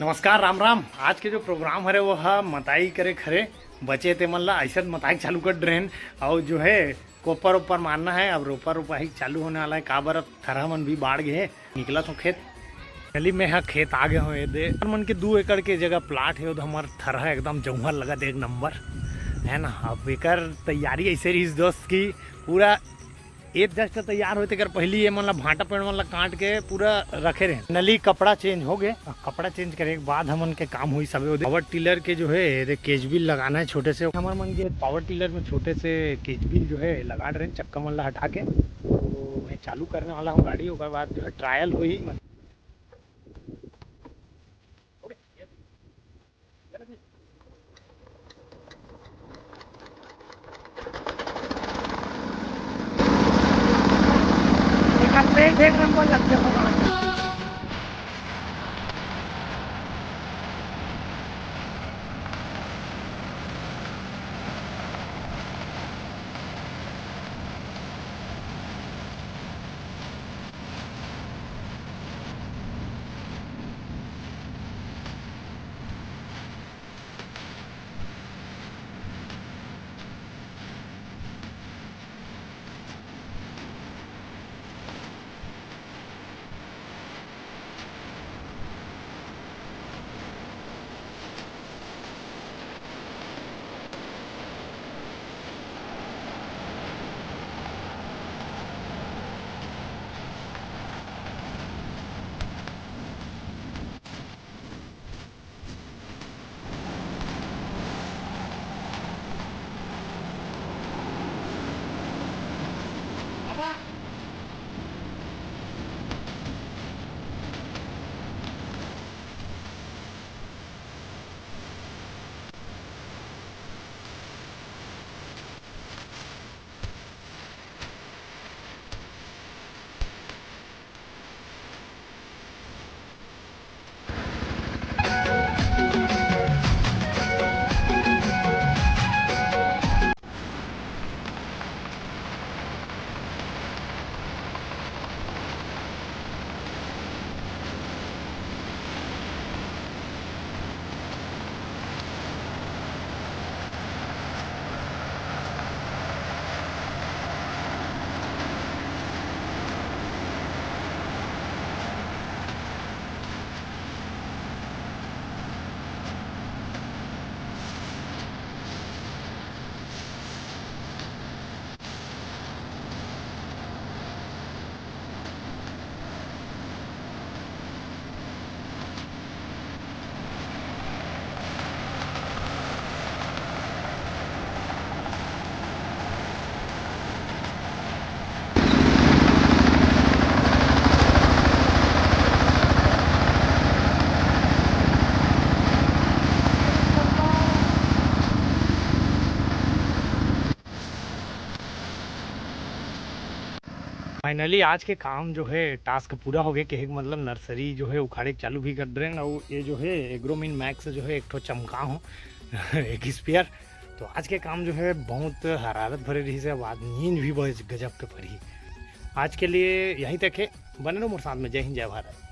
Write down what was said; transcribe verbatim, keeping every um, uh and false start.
नमस्कार, राम राम। आज के जो प्रोग्राम हरे वो ह मताई करे खरे बचे ते मन ला ऐसा मताई चालू कर रहे हैं। और जो है कोपर ऊपर मारना है। अब रोपर रोपाई चालू होने वाला है, काबर अब थरहा मन भी बाढ़ गए हैं। निकला तो खेत, चली मैं हा खेत आ गए हो। ये दे हमर मन के दू एकड़ के जगह प्लाट है, उधर हमार थरहा एकदम जौहर लगा दे, एक नंबर है ना। अब एकर तैयारी ऐसे रही दोस्त की पूरा एक जस्ट तैयार होते कर पहली ये मन ला भांटा पेड़ मन ला काट के पूरा रखे रहे। नली कपड़ा चेंज हो गए, कपड़ा चेंज करे के बाद हमन के काम हुई सबे। पावर टिलर के जो है ये केजबिल लगाना है छोटे से। हमर मन के पावर टिलर में छोटे से केजबिल जो है लगा रहे चक्का मन ला हटा के, तो मैं चालू करने वाला हूँ गाड़ी, ओकर बाद जो है ट्रायल हुई। एक नंबर लग गया। फाइनली आज के काम जो है टास्क पूरा हो गए, कहे के मतलब नर्सरी जो है उखाड़े के चालू भी कर दे रहे हैं। और ये जो है एग्रोमिन मैक्स जो है एक ठो चमका हो एक स्पेयर। तो आज के काम जो है बहुत हरारत भरे रही से, अब आज नींद भी बहुत गजब के पड़ी। आज के लिए यहीं तक है, बने रहो मोर साथ में। जय हिंद, जय भारत।